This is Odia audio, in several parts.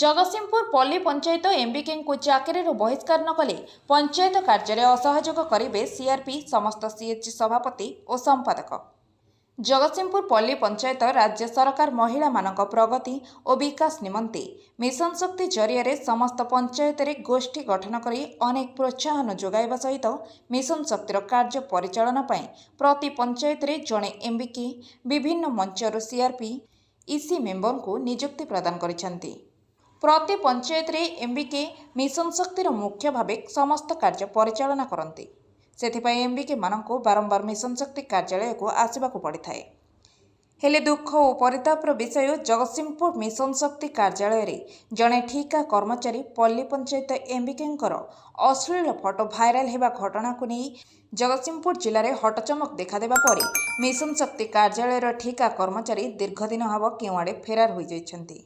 ଜଗତସିଂହପୁର ପଲ୍ଲୀ ପଞ୍ଚାୟତ ଏମ୍ବିକେଙ୍କୁ ଚାକିରିରୁ ବହିଷ୍କାର ନ କଲେ ପଞ୍ଚାୟତ କାର୍ଯ୍ୟରେ ଅସହଯୋଗ କରିବେ ସିଆର୍ପି, ସମସ୍ତ ସିଏଚ୍ଜି ସଭାପତି ଓ ସମ୍ପାଦକ। ଜଗତସିଂହପୁର ପଲ୍ଲୀ ପଞ୍ଚାୟତ ରାଜ୍ୟ ସରକାର ମହିଳାମାନଙ୍କ ପ୍ରଗତି ଓ ବିକାଶ ନିମନ୍ତେ ମିଶନ ଶକ୍ତି ଜରିଆରେ ସମସ୍ତ ପଞ୍ଚାୟତରେ ଗୋଷ୍ଠୀ ଗଠନ କରି ଅନେକ ପ୍ରୋତ୍ସାହନ ଯୋଗାଇବା ସହିତ ମିଶନ ଶକ୍ତିର କାର୍ଯ୍ୟ ପରିଚାଳନା ପାଇଁ ପ୍ରତି ପଞ୍ଚାୟତରେ ଜଣେ ଏମ୍ବିକେ, ବିଭିନ୍ନ ମଞ୍ଚରୁ ସିଆର୍ପି, ଇସି ମେମ୍ବରଙ୍କୁ ନିଯୁକ୍ତି ପ୍ରଦାନ କରିଛନ୍ତି। ପ୍ରତି ପଞ୍ଚାୟତରେ ଏମ୍ବିକେ ମିଶନ ଶକ୍ତିର ମୁଖ୍ୟ ଭାବେ ସମସ୍ତ କାର୍ଯ୍ୟ ପରିଚାଳନା କରନ୍ତି। ସେଥିପାଇଁ ଏମ୍ବିକେମାନଙ୍କୁ ବାରମ୍ବାର ମିଶନ ଶକ୍ତି କାର୍ଯ୍ୟାଳୟକୁ ଆସିବାକୁ ପଡ଼ିଥାଏ। ହେଲେ ଦୁଃଖ ଓ ପରିତାପର ବିଷୟ, ଜଗତସିଂହପୁର ମିଶନ ଶକ୍ତି କାର୍ଯ୍ୟାଳୟରେ ଜଣେ ଠିକା କର୍ମଚାରୀ ପଲ୍ଲୀ ପଞ୍ଚାୟତ ଏମ୍ବିକେଙ୍କର ଅଶ୍ଳୀଳ ଫଟୋ ଭାଇରାଲ ହେବା ଘଟଣାକୁ ନେଇ ଜଗତସିଂହପୁର ଜିଲ୍ଲାରେ ହଟଚମକ ଦେଖାଦେବା ପରେ ମିଶନ ଶକ୍ତି କାର୍ଯ୍ୟାଳୟର ଠିକା କର୍ମଚାରୀ ଦୀର୍ଘଦିନ ହେବ କେଉଁଆଡ଼େ ଫେରାର ହୋଇଯାଇଛନ୍ତି।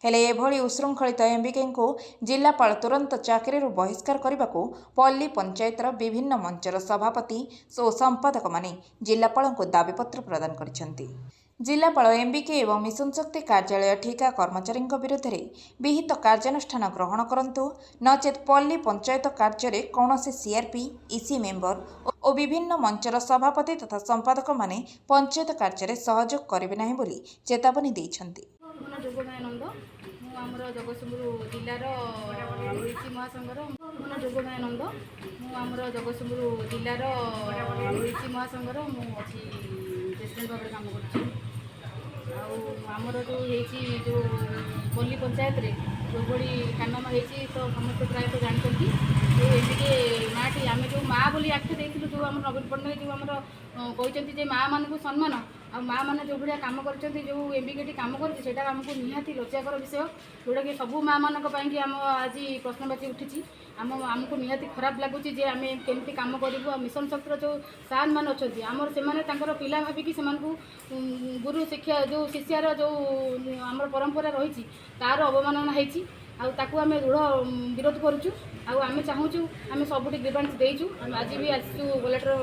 ହେଲେ ଏଭଳି ଉଶୃଙ୍ଖଳିତ ଏମ୍ବିକେଙ୍କୁ ଜିଲ୍ଲାପାଳ ତୁରନ୍ତ ଚାକିରିରୁ ବହିଷ୍କାର କରିବାକୁ ପଲ୍ଲୀ ପଞ୍ଚାୟତର ବିଭିନ୍ନ ମଞ୍ଚର ସଭାପତି ଓ ସମ୍ପାଦକମାନେ ଜିଲ୍ଲାପାଳଙ୍କୁ ଦାବିପତ୍ର ପ୍ରଦାନ କରିଛନ୍ତି। ଜିଲ୍ଲାପାଳ ଏମ୍ବିକେ ଏବଂ ମିଶନ ଶକ୍ତି କାର୍ଯ୍ୟାଳୟ ଠିକା କର୍ମଚାରୀଙ୍କ ବିରୁଦ୍ଧରେ ବିହିତ କାର୍ଯ୍ୟାନୁଷ୍ଠାନ ଗ୍ରହଣ କରନ୍ତୁ, ନଚେତ୍ ପଲ୍ଲୀ ପଞ୍ଚାୟତ କାର୍ଯ୍ୟରେ କୌଣସି ସିଆର୍ପି, ଇସି ମେମ୍ବର ଓ ବିଭିନ୍ନ ମଞ୍ଚର ସଭାପତି ତଥା ସମ୍ପାଦକମାନେ ପଞ୍ଚାୟତ କାର୍ଯ୍ୟରେ ସହଯୋଗ କରିବେ ନାହିଁ ବୋଲି ଚେତାବନୀ ଦେଇଛନ୍ତି। ମୋ ନାଁ ଯୋଗମାୟାନନ୍ଦ। ମୁଁ ଆମର ଜଗତସିଂହପୁର ଜିଲ୍ଲାର ଇସି ମହାସଂଘର, ମୋ ନାଁ ଯୋଗମାୟାନନ୍ଦ, ମୁଁ ଆମର ଜଗତସିଂହପୁର ଜିଲ୍ଲାର ଇସି ମହାସଂଘର ମୁଁ ଅଛି, ପ୍ରେସିଡେଣ୍ଟ ଭାବରେ କାମ କରୁଛି। ଆଉ ଆମର ଯେଉଁ ହେଇଛି, ଯେଉଁ ପଲ୍ଲୀ ପଞ୍ଚାୟତରେ ଯେଉଁଭଳି କାରନାମା ହେଇଛି, ତ ସମସ୍ତେ ପ୍ରାୟତଃ ଜାଣିଛନ୍ତି। ଯେଉଁ ଏମିତି ମାଆଟି, ଆମେ ଯେଉଁ ମା ବୋଲି ଆଖ୍ୟା ଦେଇଥିଲୁ, ଯେଉଁ ଆମର ନବୀନ ପଟ୍ଟନାୟକ ଯେଉଁ ଆମର କହିଛନ୍ତି ଯେ ମାଆମାନଙ୍କୁ ସମ୍ମାନ, ଆଉ ମା ମାନେ ଯେଉଁ ଭଳିଆ କାମ କରିଛନ୍ତି, ଯେଉଁ ଏମ୍ବିକେଟି କାମ କରୁଛି, ସେଇଟା ଆମକୁ ନିହାତି ଲଜ୍ଜାକର ବିଷୟ, ଯେଉଁଟାକି ସବୁ ମାଆମାନଙ୍କ ପାଇଁକି ଆମ ଆଜି ପ୍ରଶ୍ନବାଚୀ ଉଠିଛି। ଆମକୁ ନିହାତି ଖରାପ ଲାଗୁଛି ଯେ ଆମେ କେମିତି କାମ କରିବୁ। ଆଉ ମିଶନ ଶକ୍ତିର ଯେଉଁ ସାର୍ ମାନେ ଅଛନ୍ତି ଆମର, ସେମାନେ ତାଙ୍କର ପିଲା ଭାବିକି ସେମାନଙ୍କୁ ଗୁରୁ ଶିକ୍ଷା, ଯେଉଁ ଶିଷ୍ୟାର ଯେଉଁ ଆମର ପରମ୍ପରା ରହିଛି, ତାର ଅବମାନନା ହେଇଛି। ଆଉ ତାକୁ ଆମେ ଦୃଢ଼ ବିରୋଧ କରୁଛୁ। ଆଉ ଆମେ ଚାହୁଁଛୁ, ଆମେ ସବୁଠି ଗ୍ରିଭାନ୍ସ ଦେଇଛୁ। ଆମେ ଆଜି ବି ଆସିଛୁ କଲେକ୍ଟର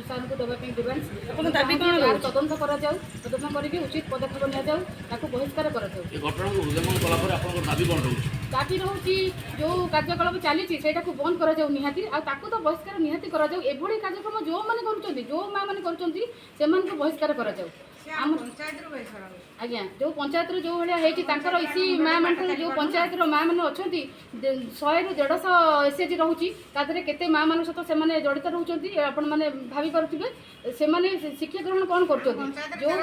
ସାର୍ଙ୍କୁ ଦେବା ପାଇଁ ଗ୍ରିଭାନ୍ସ। ଆପଣଙ୍କ ଦାବି କ'ଣ ତାର ରହୁଛି? ତଦନ୍ତ କରାଯାଉ, ତଦନ୍ତ କରିକି ଉଚିତ ପଦକ୍ଷେପ ନିଆଯାଉ, ତାକୁ ବହିଷ୍କାର କରାଯାଉ। ଏ ଘଟଣାକୁ ହୃଦୟଙ୍ଗମ କଲା ପରେ ଆପଣଙ୍କର ଦାବି କ'ଣ ରହୁଛି? ଦାବି ରହୁଛି, ଯେଉଁ କାର୍ଯ୍ୟକଳାପ ଚାଲିଛି ସେଇଟାକୁ ବନ୍ଦ କରାଯାଉ ନିହାତି, ଆଉ ତାକୁ ତ ବହିଷ୍କାର ନିହାତି କରାଯାଉ। ଏଭଳି କାର୍ଯ୍ୟକ୍ରମ ଯେଉଁମାନେ କରୁଛନ୍ତି, ଯେଉଁ ମା ମାନେ କରୁଛନ୍ତି, ସେମାନଙ୍କୁ ବହିଷ୍କାର କରାଯାଉ। ଆମ ଆଜ୍ଞା, ଯେଉଁ ପଞ୍ଚାୟତରେ ଯେଉଁ ଭଳିଆ ହେଇଛି, ତାଙ୍କର ଇସି ମା ମାନଙ୍କର, ଯେଉଁ ପଞ୍ଚାୟତର ମା ମାନେ ଅଛନ୍ତି, 100ରୁ 150 ଏସ୍ ଏଚ୍ ଜି ରହୁଛି, ତା ଦେହରେ କେତେ ମା ମାନଙ୍କ ସହିତ ସେମାନେ ଜଡ଼ିତ ରହୁଛନ୍ତି, ଆପଣମାନେ ଭାବି ପାରୁଥିବେ। ସେମାନେ ଶିକ୍ଷା ଗ୍ରହଣ କ'ଣ କରୁଛନ୍ତି? ଯେଉଁ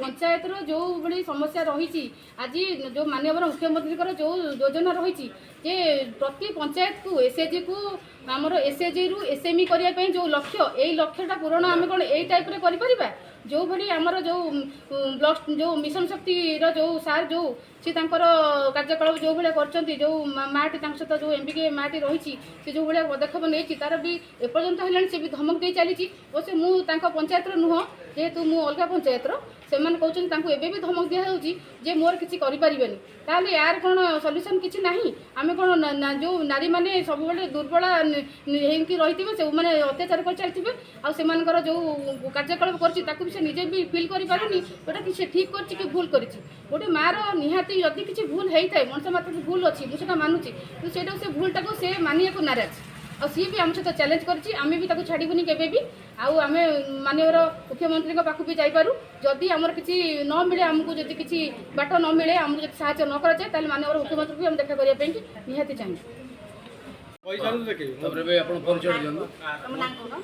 ପଞ୍ଚାୟତର ଯେଉଁଭଳି ସମସ୍ୟା ରହିଛି, ଆଜି ଯେଉଁ ମାନ୍ୟବର ମୁଖ୍ୟମନ୍ତ୍ରୀଙ୍କର ଯେଉଁ ଯୋଜନା ରହିଛି ଯେ ପ୍ରତି ପଞ୍ଚାୟତକୁ ଏସ୍ ଏଚ୍ ଜିକୁ, ଆମର ଏସ୍ ଏଚ୍ ଜିରୁ ଏସ୍ ଏମ୍ ଇ କରିବା ପାଇଁ ଯେଉଁ ଲକ୍ଷ୍ୟ, ଏଇ ଲକ୍ଷ୍ୟଟା ପୂରଣ ଆମେ କ'ଣ ଏଇ ଟାଇପ୍ରେ କରିପାରିବା? ଯେଉଁଭଳି ଆମର ଯେଉଁ ବ୍ଲକ, ଯେଉଁ ମିଶନ ଶକ୍ତିର ଯେଉଁ ସାର୍, ଯେଉଁ ସେ ତାଙ୍କର କାର୍ଯ୍ୟକଳାପ ଯେଉଁ ଭଳିଆ କରିଛନ୍ତି, ଯେଉଁ ମାଟି ତାଙ୍କ ସହିତ ଯେଉଁ ଏମ୍ବିକେ ମାଟି ରହିଛି, ସେ ଯେଉଁ ଭଳିଆ ପଦକ୍ଷେପ ନେଇଛି, ତାର ବି ଏପର୍ଯ୍ୟନ୍ତ ହେଲାଣି ସେ ବି ଧମକ ଦେଇ ଚାଲିଛି। ଓ ସେ ମୁଁ ତାଙ୍କ ପଞ୍ଚାୟତର ନୁହଁ, ଯେହେତୁ ମୁଁ ଅଲଗା ପଞ୍ଚାୟତର, ସେମାନେ କହୁଛନ୍ତି ତାଙ୍କୁ ଏବେ ବି ଧମକ ଦିଆଯାଉଛି ଯେ ମୋର କିଛି କରିପାରିବେନି। ତାହେଲେ ୟାର କ'ଣ ସଲ୍ୟୁସନ୍ କିଛି ନାହିଁ? ଆମେ କ'ଣ ଯେଉଁ ନାରୀମାନେ ସବୁବେଳେ ଦୁର୍ବଳ ହେଇକି ରହିଥିବେ, ସେମାନେ ଅତ୍ୟାଚାର କରି ଚାଲିଥିବେ, ଆଉ ସେମାନଙ୍କର ଯେଉଁ କାର୍ଯ୍ୟକଳାପ କରୁଛି ତାକୁ ବି ସେ ନିଜେ ବି ଫିଲ୍ କରିପାରୁନି ଯେଉଁଟା କି ସେ ଠିକ୍ କରିଛି କି ଭୁଲ କରିଛି। ଗୋଟେ ମାଆର ନିହାତି ଯଦି କିଛି ଭୁଲ ହେଇଥାଏ, ମଣିଷ ମାତ୍ରକେ ଭୁଲ ଅଛି, ମୁଁ ସେଇଟା ମାନୁଛି, କିନ୍ତୁ ସେଇଟାକୁ ସେ ଭୁଲଟାକୁ ସେ ମାନିବାକୁ ନାରାଜ। ଆଉ ସିଏ ବି ଆମ ସହିତ ଚ୍ୟାଲେଞ୍ଜ କରିଛି। ଆମେ ବି ତାକୁ ଛାଡ଼ିବୁନି କେବେ ବି। ଆଉ ଆମେ ମାନ୍ୟବର ମୁଖ୍ୟମନ୍ତ୍ରୀଙ୍କ ପାଖକୁ ବି ଯାଇପାରୁ। ଯଦି ଆମର କିଛି ନ ମିଳେ, ଆମକୁ ଯଦି କିଛି ବାଟ ନ ମିଳେ, ଆମକୁ ଯଦି ସାହାଯ୍ୟ ନ କରାଯାଏ, ତାହେଲେ ମାନ୍ୟବର ମୁଖ୍ୟମନ୍ତ୍ରୀଙ୍କୁ ବି ଆମେ ଦେଖା କରିବା ପାଇଁ ନିହାତି ଚାହିଁବୁ। ତାପରେ ଏବେ ଆପଣ ପରିଚୟ ଦିଅନ୍ତୁ। ତମ ନାଁ କହୁନ।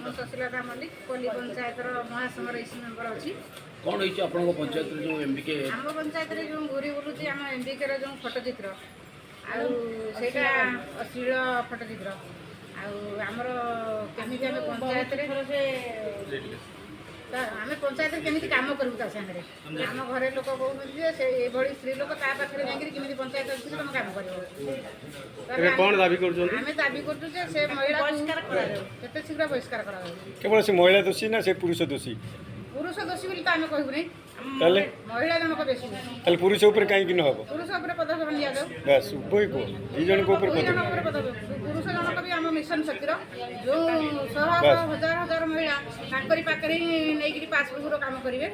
ମୁଁ ଶଶିଲତା ମଲ୍ଲିକ, ପଲ୍ଲୀ ପଞ୍ଚାୟତର ମହାସଂଘର ଇସି ମେମ୍ବର ଅଛି। କ'ଣ ହେଇଛି ଆପଣଙ୍କ ପଞ୍ଚାୟତରେ ଯେଉଁ ଏମ୍ବିକେ? ଆମ ପଞ୍ଚାୟତରେ ଯେଉଁ ଘୁରି ବୁଲୁଛି ଆମ ଏମ୍ବିକେର ଯେଉଁ ଫଟୋଚିତ୍ର, ଆଉ ସେଇଟା ଅଶ୍ଳୀଳ ଫଟୋଚିତ୍ର। ଆଉ ଆମର କେମିତି ଆମେ ପଞ୍ଚାୟତରେ ଆମେ ପଞ୍ଚାୟତରେ କେମିତି କାମ କରିବୁ ତା ସାଙ୍ଗରେ? ଆମ ଘରେ ଲୋକ କହୁଛନ୍ତି ଯେ ସେ ଏଭଳି ସ୍ତ୍ରୀ ଲୋକ, ତା ପାଖରେ ଯାଇକରି କେମିତି ପଞ୍ଚାୟତ ଅଫିସରେ ତମେ କାମ କରିବ? ଏବେ କ'ଣ ଦାବି କରୁଛନ୍ତି? ଆମେ ଦାବି କରୁଛୁ ଯେ ସେ ମହିଳାକୁ କେତେ ଶୀଘ୍ର ବହିଷ୍କାର କରାଯାଉ। କେବଳ ସେ ମହିଳା ଦୋଷୀ ନା ସେ ପୁରୁଷ ଦୋଷୀ? ପୁରୁଷ ଦୋଷୀ ବୋଲି ତ ଆମେ କହିବୁ ନାହିଁ। ତାହେଲେ ମହିଳା ଜଣକ ବେଶୀ ଦୋଷୀ। ତାହେଲେ ପୁରୁଷ ଉପରେ କାହିଁକି ନ ହେବ? ପୁରୁଷ ଉପରେ ପଦକ୍ଷେପ ନିଆଯାଉ। ବାସ୍, ଉଭୟ କୁହ, ଦୁଇ ଜଣଙ୍କ ଉପରେ ଦୁଇ ଜଣଙ୍କ ପଦକ୍ଷେପ। ଉପରେ ପଦକ୍ଷେପ। ପୁରୁଷ ଜଣକ ବି ଆମ ମିଶନ ଶକ୍ତିର ଯେଉଁ ଶହ ଶହ ବାସ୍। ହଜାର ହଜାର ମହିଳା ତାଙ୍କରି ପାଖରେ ହିଁ ନେଇକିରି ପାସବୁକ୍ର କାମ କରିବେ।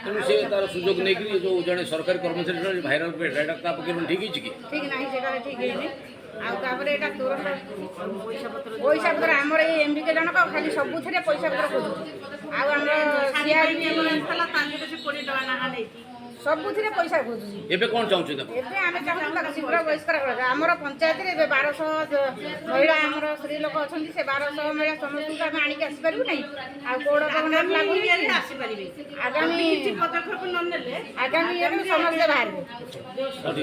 ତେଣୁ ସେ ତାର ସୁଯୋଗ ନେଇକରି ଯୋଉ ଜଣେ ସରକାରୀ କର୍ମଚାରୀ ଭାଇରାଲ ଏଇଟା ତା ପକ୍ଷେ ଠିକ୍ ହେଇଛି କି? ଠିକ୍ ନାହିଁ, ସେଇଟା ଠିକ୍ ହେଇନି। ଆଉ ତାପରେ ଏଇଟା ତୁରନ୍ତ ପଇସା ପତ୍ର, ଆମର ଏଇ ଏମ୍ବିକେ ଜଣକ ଖାଲି ସବୁଥିରେ ପଇସା ପତ୍ର ଖୋଜୁଛି। ଆଉ ଆମର ସିଆରପି ସବୁଥିରେ ପଇସା ଖୋଜୁଛି। ଏବେ କ'ଣ ଚାହୁଁଛନ୍ତି ଆପଣ? ଏବେ ଆମେ ଚାହୁଁଛୁ ତାକୁ ଶୀଘ୍ର ବହିଷ୍କାର କରାଯାଉ। ଆମର ପଞ୍ଚାୟତରେ ଏବେ 1200 ମହିଳା, ଆମର ସ୍ତ୍ରୀ ଲୋକ ଅଛନ୍ତି। ସେ 1200 ମହିଳା ସମସ୍ତଙ୍କୁ ଆମେ ଆଣିକି ଆସିପାରିବୁ ନାହିଁ। ଆଉ କୋଡ଼ ଲାଗୁନି। ଆସିପାରିବେ ଆଗାମୀ ପଦକ୍ଷେପ ନ ନେଲେ ଆଗାମୀ ଇଏରେ ସମସ୍ତେ ବାହାରିବେ। ହଁ, ଠିକ୍ ଅଛି।